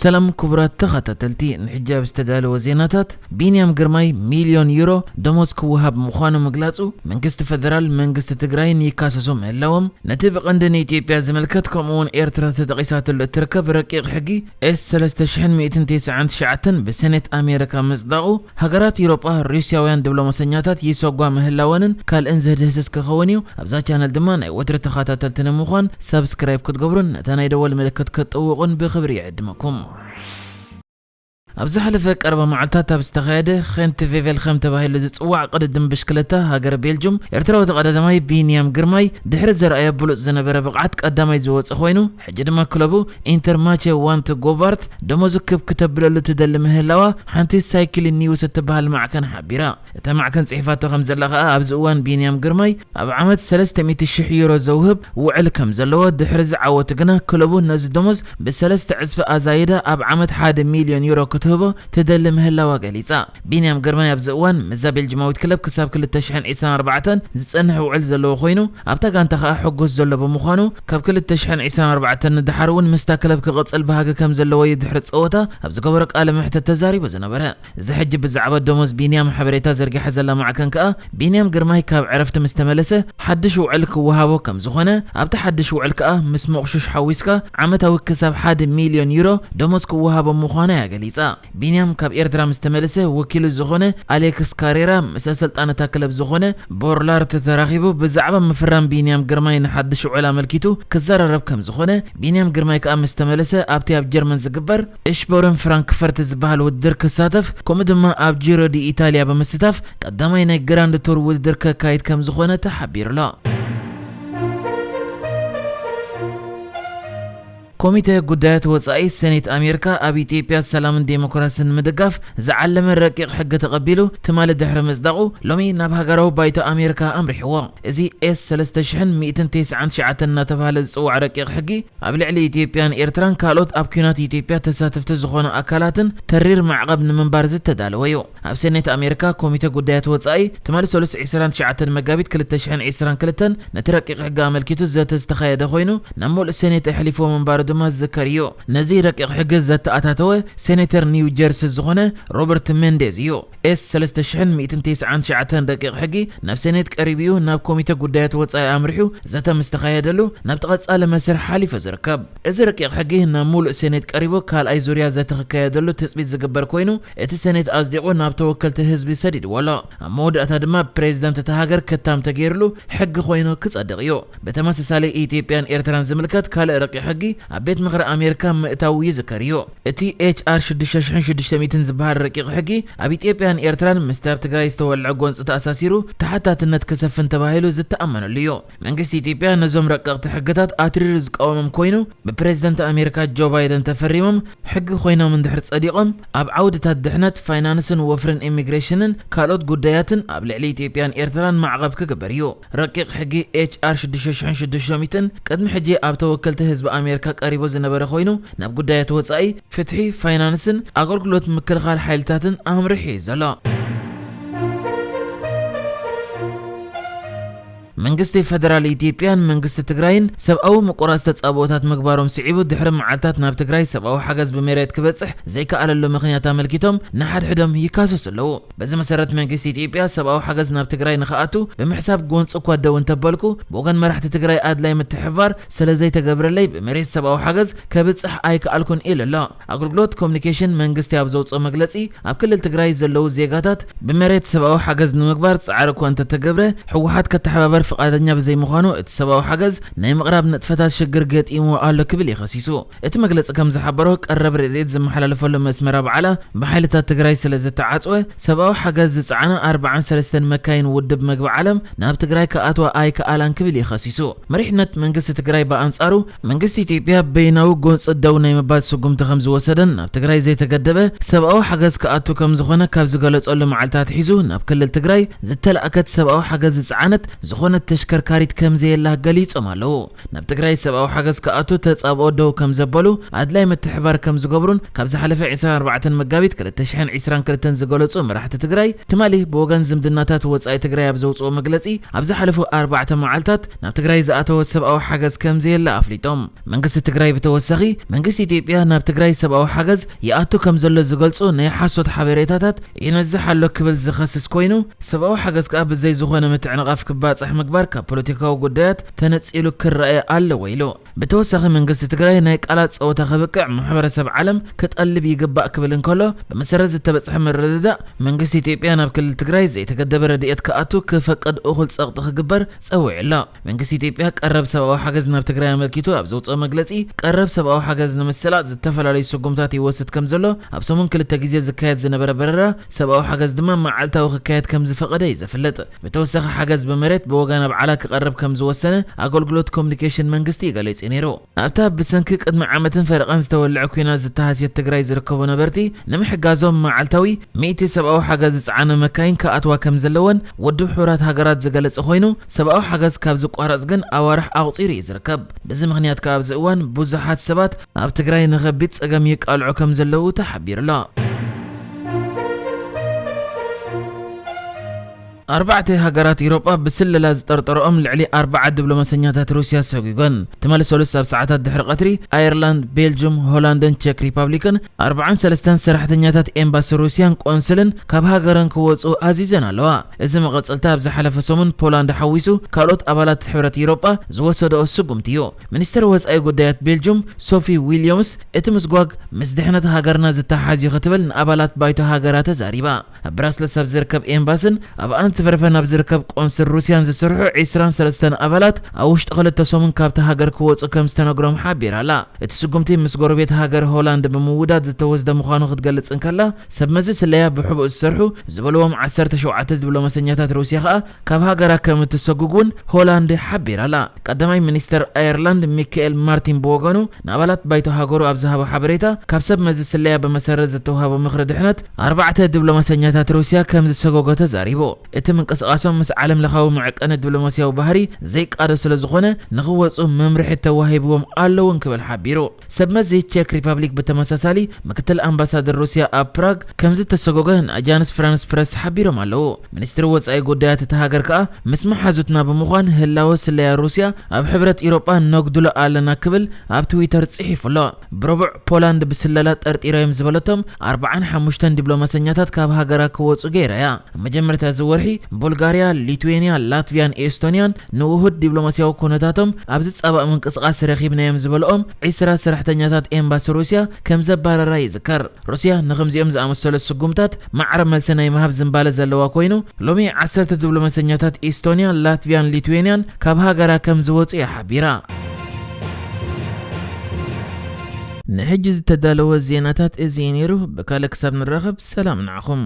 ሰላም ክቡራት ተኸታተልቲ፣ ንሕጂ ኣብ ዝተዳለወ ዜናታት፣ ቢንያም ግርማይ ሚልዮን ዩሮ ደሞዝ ክወሃብ ምዃኑ ምግላጹ፣ መንግስቲ ፈደራል መንግስቲ ትግራይን ይካሰሱ ምህላዎም፣ ነቲ ብቐንዲ ንኢትዮጵያ ዝምልከት ከምኡ'ውን ኤርትራ ተጠቒሳትሉ እትርከብ ረቂቕ ሕጊ ኤስ ሰለስተ ሽሕን ሚእትን ተስዓን ትሽዓተን ብሰኔት ኣሜሪካ ምጽዳቑ፣ ሃገራት ኤውሮጳ ሩስያውያን ዲፕሎማሰኛታት ይሰጓ ምህላወንን ካልእን ዘድህስስ ክኸውን እዩ። ኣብዛ ቻነል ድማ ናይ ወትሪ ተኸታተልቲ ንምዃን ሳብስክራይብ ክትገብሩን ነታ ናይ ደወል ምልክት ክትጥውቑን ብኽብሪ ይዕድመኩም። ኣብ ዝሓለፈ ቀረባ መዓልታት ኣብ ዝተኻየደ ኸንት ቬቨልኸም ተባሂሉ ዝጽዋዕ ቅድድም ብሽክለታ ሃገር ቤልጁም፣ ኤርትራዊ ተቐዳዳማይ ቢንያም ግርማይ ድሕሪ ዘርኣዮ ብሉጽ ዝነበረ ብቕዓት ቀዳማይ ዝወጸ ኮይኑ፣ ሕጂ ድማ ክለቡ ኢንተርማቼ ዋንት ጎቫርት ደሞዙ ክብ ክተብለሉ ትደሊ ምህላዋ ሓንቲ ሳይክል ኒውስ እትበሃል ማዕከን ሓቢራ። እታ ማዕከን ጽሒፋቶ ከም ዘላ ከኣ፣ ኣብዚ እዋን ቢንያም ግርማይ ኣብ ዓመት ሰለስተ ሚእቲ ሽሕ ዩሮ ዘውህብ ውዕል ከም ዘለዎ፣ ድሕሪ ዝዓወቱ ግና ክለቡ ነዚ ደሞዝ ብሰለስተ ዕጽፊ ኣዛይዳ ኣብ ዓመት ሓደ ሚልዮን ዩሮ ክትህቦ ትደሊ ምህላዋ ገሊጻ። ቢንያም ግርማይ ኣብዚ እዋን ምስዛ ቤልጅማዊት ክለብ ክሳብ ክልተ ሽሕን ዕስራን ኣርባዕተን ዝጸንሕ ውዕል ዘለዎ ኮይኑ፣ ኣብታ ጋንታ ከኣ ሕጉስ ዘሎ ብምዃኑ፣ ካብ ክልተ ሽሕን ዕስራን ኣርባዕተን ንደሓር እውን ምስታ ክለብ ክቕጽል ባህጊ ከም ዘለዎ እዩ ድሕሪ ጸወታ ኣብ ዝገበሮ ቃለ መሕትት ተዛሪቡ ዝነበረ። እዚ ሕጂ ብዛዕባ ደሞዝ ቢንያም ሓበሬታ ዘርጊሓ ዘላ ማዕከን ከኣ፣ ቢንያም ግርማይ ካብ ዕረፍቲ ምስ ተመለሰ ሓድሽ ውዕል ክወሃቦ ከም ዝኾነ፣ ኣብቲ ሓድሽ ውዕል ከኣ ምስ መቑሽሽ ሓዊስካ ዓመታዊ ክሳብ ሓደ ሚልዮን ዩሮ ደሞዝ ክወሃቦ ምዃኑ እያ ገሊጻ። ቢንያም ካብ ኤርትራ ምስ ተመለሰ፣ ወኪሉ ዝኾነ ኣሌክስ ካሬራ ምስ ኣሰልጣኒ እታ ክለብ ዝኾነ ቦርላርት ተራኺቡ ብዛዕባ ምፍራም ቢንያም ግርማይ ንሓድሽ ውዕል ኣመልኪቱ ክዘራረብ ከም ዝኾነ፣ ቢንያም ግርማይ ከኣ ምስ ተመለሰ ኣብቲ ኣብ ጀርመን ዝግበር እሽቦርን ፍራንክፈርት ዝበሃል ውድድር ክሳተፍ፣ ከምኡ ድማ ኣብ ጂሮ ዲ ኢታልያ ብምስታፍ ቀዳማይ ናይ ግራንድ ቱር ውድድር ከካይድ ከም ዝኾነ ተሓቢሩ ኣሎ። ኮሚተ ጉዳያት ወጻኢ ሰኔት ኣሜሪካ ኣብ ኢትዮጵያ ሰላምን ዴሞክራስን ንምድጋፍ ዝዓለመ ረቂቕ ሕጊ ተቐቢሉ ትማሊ ድሕሪ ምጽዳቑ፣ ሎሚ ናብ ሃገራዊ ባይቶ ኣሜሪካ ኣምሪሕዎ። እዚ ኤስ ሰለስተ ሽሕን ሚእትን ተስዓን ትሽዓተን እናተባህለ ዝጽዋዕ ረቂቕ ሕጊ፣ ኣብ ልዕሊ ኢትዮጵያን ኤርትራን ካልኦት ኣብ ኲናት ኢትዮጵያ ተሳተፍቲ ዝኾኑ ኣካላትን ተሪር ማዕቐብ ንምንባር ዝተዳለወ እዩ። ኣብ ሰኔት ኣሜሪካ ኮሚተ ጉዳያት ወጻኢ ትማሊ ሰሉስ ዕስራን ትሽዓተን መጋቢት ክልተ ሽሕን ዕስራን ክልተን ነቲ ረቂቕ ሕጊ ኣመልኪቱ ዘተ ዝተኻየደ ኮይኑ፣ ናብ ሙሉእ ሰኔት ኣሕሊፍዎ ምንባሩ ድማ ዝዝከር እዩ። ነዚ ረቂቕ ሕጊ ዘተኣታተወ ሴኔተር ኒው ጀርሲ ዝኾነ ሮበርት ሜንዴዝ እዩ። ኤስ ሰለስተ ሽሕን ሚእትን ተስዓን ትሽዓተን ረቂቕ ሕጊ ናብ ሰኔት ቀሪቡ እዩ፣ ናብ ኮሚተ ጉዳያት ወጻኢ ኣምሪሑ ዘተ ምስ ተኻየደሉ ናብቲ ቀጻሊ መስርሕ ሓሊፉ ዝርከብ። እዚ ረቂቕ ሕጊ ናብ ሙሉእ ሰኔት ቀሪቡ ካልኣይ ዙርያ ዘተ ክካየደሉ ትጽቢት ዝግበር ኮይኑ፣ እቲ ሰኔት ኣጽዲቑ ናብ ተወከልቲ ህዝቢ ሰዲድዎ ኣሎ። ኣብ መወዳእታ ድማ ፕሬዚዳንት እታ ሃገር ክታም ተገይርሉ ሕጊ ኮይኑ ክጸድቕ እዩ። ብተመሳሳሊ ኢትዮጵያን ኤርትራን ዝምልከት ካልእ ረቂቕ ሕጊ ኣብ ቤት ምኽሪ ኣሜሪካ ምእታዉ ይዝከር እዩ። እቲ ኤች ኣር ሽዱሽተ ሽሕን ሽዱሽተ ሚእትን ዝበሃል ረቂቕ ሕጊ ኣብ ኢትዮጵያን ኤርትራን ምስቲ ኣብ ትግራይ ዝተወልዐ ጎንፂ ተኣሳሲሩ ተሓታትነት ክሰፍን ተባሂሉ ዝተኣመነሉ እዩ። መንግስቲ ኢትዮጵያ ነዞም ረቀቕቲ ሕግታት ኣትሪሩ ዝቃወሞም ኮይኑ፣ ብፕሬዚደንት ኣሜሪካ ጆ ባይደን ተፈሪሞም ሕጊ ኮይኖም እንድሕር ጸዲቖም፣ ኣብ ዓውድታት ድሕነት፣ ፋይናንስን ወፍርን ኢሚግሬሽንን ካልኦት ጉዳያትን ኣብ ልዕሊ ኢትዮጵያን ኤርትራን ማዕቐብ ክግበር እዩ። ረቂቕ ሕጊ ኤች ኣር ሽዱሽተ ሽሕን ሽዱሽተ ሚእትን ቅድሚ ሕጂ ኣብ ተወከልቲ ህዝቢ ኣሜሪካ ቀሪቡ ዝነበረ ኮይኑ፣ ናብ ጉዳያት ወጻኢ፣ ፍትሒ፣ ፋይናንስን ኣገልግሎት ምክልኻል ሓይልታትን ኣምሪሑ እዩ ዘሎ። መንግስቲ ፈደራል ኢትዮጵያን መንግስቲ ትግራይን ሰብኣዊ ምቁራጽ ተጻብኦታት ምግባሮም ስዒቡ፣ ድሕሪ መዓልታት ናብ ትግራይ ሰብኣዊ ሓገዝ ብመሬት ክበጽሕ ዘይከኣለሉ ምኽንያት ኣመልኪቶም ንሓድሕዶም ይካሰሱ ኣለዉ። በዚ መሰረት፣ መንግስቲ ኢትዮጵያ ሰብኣዊ ሓገዝ ናብ ትግራይ ንኽኣቱ ብምሕሳብ፣ ጎንፂ እኳ ደው እንተበልኩ፣ ብወገን መራሕቲ ትግራይ ኣድላይ ምትሕብባር ስለ ዘይተገብረለይ፣ ብመሬት ሰብኣዊ ሓገዝ ከብጽሕ ኣይከኣልኩን ኢሉ ኣሎ። ኣገልግሎት ኮሙኒኬሽን መንግስቲ ኣብ ዘውፅኦ መግለፂ፣ ኣብ ክልል ትግራይ ዘለዉ ዜጋታት ብመሬት ሰብኣዊ ሓገዝ ንምግባር ፃዕሪ እኳ እንተተገብረ፣ ህወሓት ከተሓባበር ፍቓደኛ ብዘይምዃኑ፣ እቲ ሰብኣዊ ሓገዝ ናይ ምቕራብ ንጥፈታት ሽግር ገጢምዎ ኣሎ ክብል እዩ ከሲሱ። እቲ መግለፂ ከም ዝሓበሮ፣ ቀረብ ረድኤት ዝመሓላለፈሉ መስመር ኣብዓላ ብሓይልታት ትግራይ ስለ ዝተዓፅወ፣ ሰብኣዊ ሓገዝ ዝፀዓና ኣርባዓን ሰለስተን መካይን ውድብ መግቢ ዓለም ናብ ትግራይ ክኣትዋ ኣይከኣላን ክብል እዩ ከሲሱ። መሪሕነት መንግስቲ ትግራይ ብኣንጻሩ፣ መንግስቲ ኢትዮጵያ በይናዊ ጎንፂ ደው ናይ ምባል ስጉምቲ ከም ዝወሰደን ናብ ትግራይ ዘይተገደበ ሰብኣዊ ሓገዝ ክኣቱ ከም ዝኾነ ካብ ዝገለጸሉ መዓልቲ ኣትሒዙ፣ ናብ ክልል ትግራይ ዝተላእከት ሰብኣዊ ሓገዝ ዝፀዓነት ዝኾነት ተሽከርካሪት ከም ዘየላ ገሊጾም ኣለዉ። ናብ ትግራይ ሰብኣዊ ሓገዝ ክኣቱ ተጻብኦ ደው ከም ዘበሉ፣ ኣድላይ ምትሕባር ከም ዝገብሩን ካብ ዝሓለፈ ዕስራን ኣርባዕተን መጋቢት ክልተ ሽሕን ዕስራን ክልተን ዝገለጹ መራሕቲ ትግራይ፣ ትማሊ ብወገን ዝምድናታት ወጻኢ ትግራይ ኣብ ዘውጽኦ መግለጺ፣ ኣብ ዝሓለፉ ኣርባዕተ መዓልታት ናብ ትግራይ ዝኣተወ ሰብኣዊ ሓገዝ ከም ዘየለ ኣፍሊጦም። መንግስቲ ትግራይ ብተወሳኺ፣ መንግስቲ ኢትዮጵያ ናብ ትግራይ ሰብኣዊ ሓገዝ ይኣቱ ከም ዘሎ ዝገልጹ ናይ ሓሶት ሓበሬታታት ይነዝሕ ኣሎ ክብል ዝኸስስ ኮይኑ፣ ሰብኣዊ ሓገዝ ከኣ ብዘይ ዝኾነ ምትዕንቓፍ ክባጻሕ ምግባር ካብ ፖለቲካዊ ጉዳያት ተነጺሉ ክረኣየ ኣለዎ ኢሉ። ብተወሳኺ መንግስቲ ትግራይ ናይ ቃላት ጸወታ ከብቅዕ ማሕበረሰብ ዓለም ክጠልብ ይግባእ ክብል እንከሎ፣ ብመሰረት ዝተበጽሐ ምርድዳእ መንግስቲ ኢትዮጵያ ናብ ክልል ትግራይ ዘይተገደበ ረድኤት ክኣቱ ክፈቅድ እኹል ጸቕጢ ክግበር ጸዊዑ ኣሎ። መንግስቲ ኢትዮጵያ ቀረብ ሰብኣዊ ሓገዝ ናብ ትግራይ ኣመልኪቱ ኣብ ዘውፅኦ መግለፂ፣ ቀረብ ሰብኣዊ ሓገዝ ንምስላጥ ዝተፈላለዩ ስጉምታት ይወስድ ከም ዘሎ፣ ኣብ ሰሙን ክልተ ግዜ ዝካየድ ዝነበረ በረራ ሰብኣዊ ሓገዝ ድማ መዓልታዊ ክካየድ ከም ዝፈቐደ እዩ ዘፍልጥ። ብተወሳኺ ሓገዝ ብመሬት ብወገን ኣብ ዓላ ክቐርብ ከም ዝወሰነ ኣገልግሎት ኮሙኒኬሽን መንግስቲ ገሊጹ ነይሩ። ኣብታ ብሰንኪ ቅድሚ ዓመትን ፈረቓን ዝተወልዐ ኲናት ዝተሃስየት ትግራይ ዝርከቡ ነበርቲ ንምሕጋዞም መዓልታዊ ሚእቲ ሰብኣዊ ሓገዝ ዝጸዓና መካይን ክኣትዋ ከም ዘለወን ውድብ ሕቡራት ሃገራት ዝገለጸ ኮይኑ፣ ሰብኣዊ ሓገዝ ካብ ዝቋረጽ ግን ኣዋርሕ ኣቑጺሩ እዩ ዝርከብ። በዚ ምኽንያት ከኣ ኣብዚ እዋን ብዙሓት ሰባት ኣብ ትግራይ ንኸቢድ ጸገም ይቃልዑ ከም ዘለዉ ተሓቢሩ ኣሎ። ኣርባዕተ ሃገራት ኢሮጳ ብስለላ ዝጠርጠረኦም ልዕሊ ኣርባዓ ዲፕሎማሰኛታት ሩስያ ሰጒገን። ትማሊ ሰሉስ ኣብ ሰዓታት ድሕሪ ቀትሪ፣ ኣየርላንድ፣ ቤልጅም፣ ሆላንድን ቸክ ሪፓብሊክን ኣርባዓን ሰለስተን ሰራሕተኛታት ኤምባሲ ሩስያን ቆንስልን ካብ ሃገረን ክወጹ ኣዚዘን ኣለዋ። እዚ መቐጸልታ ኣብ ዝሓለፈ ሰሙን ፖላንድ ሓዊሱ ካልኦት ኣባላት ሕብረት ኢሮጳ ዝወሰደኦ ስጉምቲ እዩ። ሚኒስትር ወጻኢ ጉዳያት ቤልጅም ሶፊ ዊልዮምስ፣ እቲ ምስጓግ ምስ ድሕነት ሃገርና ዝተሓሓዝ እዩ ክትብል ንኣባላት ባይቶ ሃገራ ተዛሪባ። ኣብ ብራስለስ ኣብ ዝርከብ ኤምባስን ኣብ ኣንትቨርፐን ኣብ ዝርከብ ቆንስል ሩስያን ዝሰርሑ ዒስራን ሰለስተን ኣባላት ኣብ ውሽጢ ክልተ ሰሙን ካብቲ ሃገር ክወጹ ከም ዝተነግሮም ሓቢራ ኣላ። እቲ ስጉምቲ ምስ ጎረቤት ሃገር ሆላንድ ብምውዳድ ዝተወስደ ምዃኑ ክትገልጽ እንከላ፣ ሰብ መዚ ስለያ ብሕቡእ ዝሰርሑ ዝበልዎም ዓሰርተ ሸውዓተ ዲፕሎማሰኛታት ሩስያ ከኣ ካብ ሃገራ ከም እትሰጉግ እውን ሆላንድ ሓቢራ ኣላ። ቀዳማይ ሚኒስተር ኣየርላንድ ሚካኤል ማርቲን ብወገኑ፣ ንኣባላት ባይቶ ሃገሩ ኣብ ዝሃቦ ሓበሬታ፣ ካብ ሰብ መዚ ስለያ ብመሰረት ዝተውሃቦ ምኽሪ ድሕነት ኣርባዕተ ዲፕሎማሰኛታት ሩስያ ከም ዝሰጎጎ ተዛሪቡ። እቲ ምንቅስቓሶም ምስ ዓለም ለኻዊ መዐቀኒ ዲፕሎማስያዊ ባህሪ ዘይቃዶ ስለ ዝኾነ፣ ንኽወጹ መምርሒ ተዋሂብዎም ኣለውን ክብል ሓቢሩ። ሰብ መዚ ቼክ ሪፐብሊክ ብተመሳሳሊ፣ ምክትል ኣምባሳደር ሩስያ ኣብ ፕራግ ከምዚ ተሰጎገ ንኣጃንስ ፍራንስ ፕረስ ሓቢሮም ኣለዉ። ሚኒስትሪ ወጻኢ ጉዳያት እታ ሃገር ከኣ፣ ምስ መሓዙትና ብምዃን ህላወ ስለያ ሩስያ ኣብ ሕብረት ኢሮጳ ነጉድሎ ኣለና ክብል ኣብ ትዊተር ጽሒፉ ኣሎ። ብረቡዕ ፖላንድ ብስለላ ጠርጢራዮም ዝበለቶም ኣርባዓን ሓሙሽተን ዲፕሎማሰኛታት ካብ ሃገራ ክወጹ ገይራ እያ። ኣብ መጀመርታ እዚ ወርሒ ቡልጋርያ፣ ሊትዌንያ፣ ላትቪያን ኤስቶንያን ንውሁድ ዲፕሎማስያዊ ኩነታቶም ኣብ ዝጻባእ ምንቅስቓስ ረኺብናዮም ዝበልኦም ዒስራ ሰራሕተኛታት ኤምባሲ ሩስያ ከም ዘባረራ ይዝከር። ሩስያ ንኸምዚኦም ዝኣመሰሉ ስጉምታት ማዕረ መልሲ ናይ ምሃብ ዝንባለ ዘለዋ ኮይኑ፣ ሎሚ ዓሰርተ ዲፕሎማሰኛታት ኢስቶንያ፣ ላትቪያን ሊትዌንያን ካብ ሃገራ ከም ዝወጹ እያ ሓቢራ። ንሕጂ ዝተዳለወ ዜናታት እዚ እዩ ነይሩ። ብካልእ ክሳብ ንራኸብ ሰላም ንዓኹም።